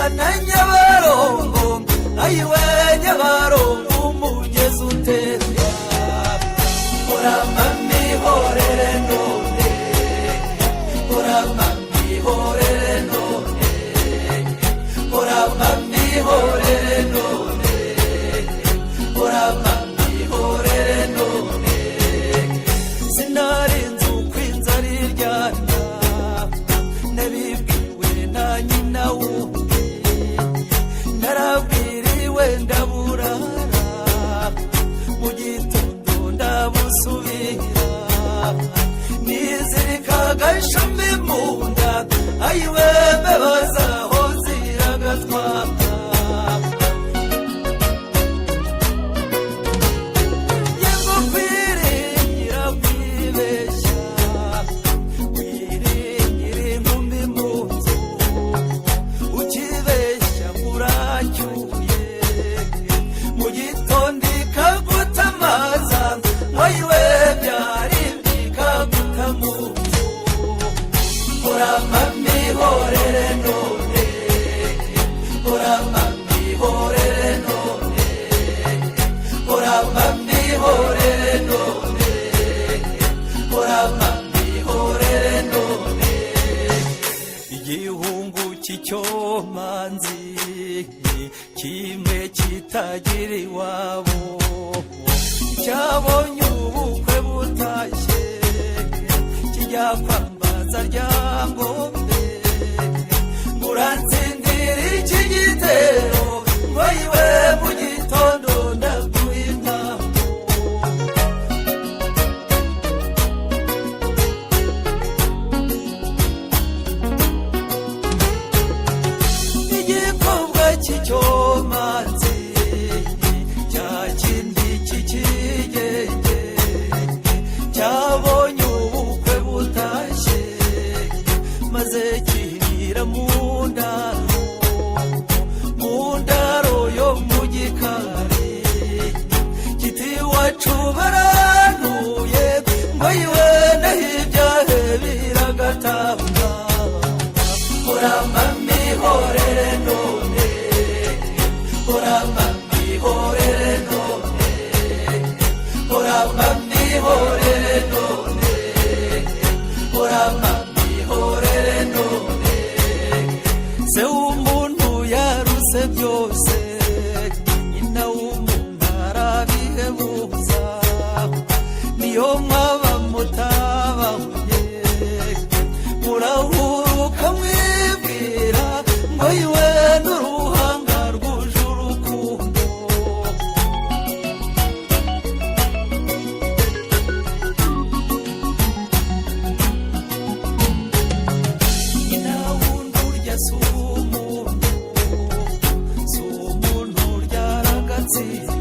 Na Nyabarongo, ayiwe Nyabarongo, umugezi utemba. Urama mihorere none, urama mihorere none, urama mihorere none, urama mihorere none. Sinarinze uko inzara iryana, nabibwiwe na nyina wundi. Narabwiriwe ndaburara, mu gitondo ndabusubira. Nizirika agashumi mu nda, ayiwe mbebazaho ziragatwara. Yego kwiringira kwibeshya, wiringira inkumi mu nzu, ukibeshya muracyuye, mu gitondo ikagutamaza, wayiwe byari bikaguta mu nzu. Urama mihorere none, urama mihorere none, urama mihorere none, urama mihorere none. Igihungu cy'icyomanzi kimwe kitagira iwabo, cyabonye ubukwe butashye, kijya kwambaza Ryangombe ngo uratsindira iki gitero, ngo iwe mu gitondo ndaguha intambo. Igikobwa cy'icyomanzi cya kindi cy'ikigenge, cyabonye ubukwe butashye, maze kinira mu ndaro, mu ndaro yo mu gikari, kiti iwacu barantuye, ngo iwe naho ibyahe biragatamba. Urama mihorere none, urama mihorere none, urama mihorere none, urama mihorere none. Se w'umuntu yaruse byose, nyina w'umuntu arabihebuza. Niyo mwaba mutabahuye, murahuruka mwibwira ngo iwe n'uruhanga rwuje urukundo. Nyina wundi urya si umuntu, si umuntu urya aragatsindwa.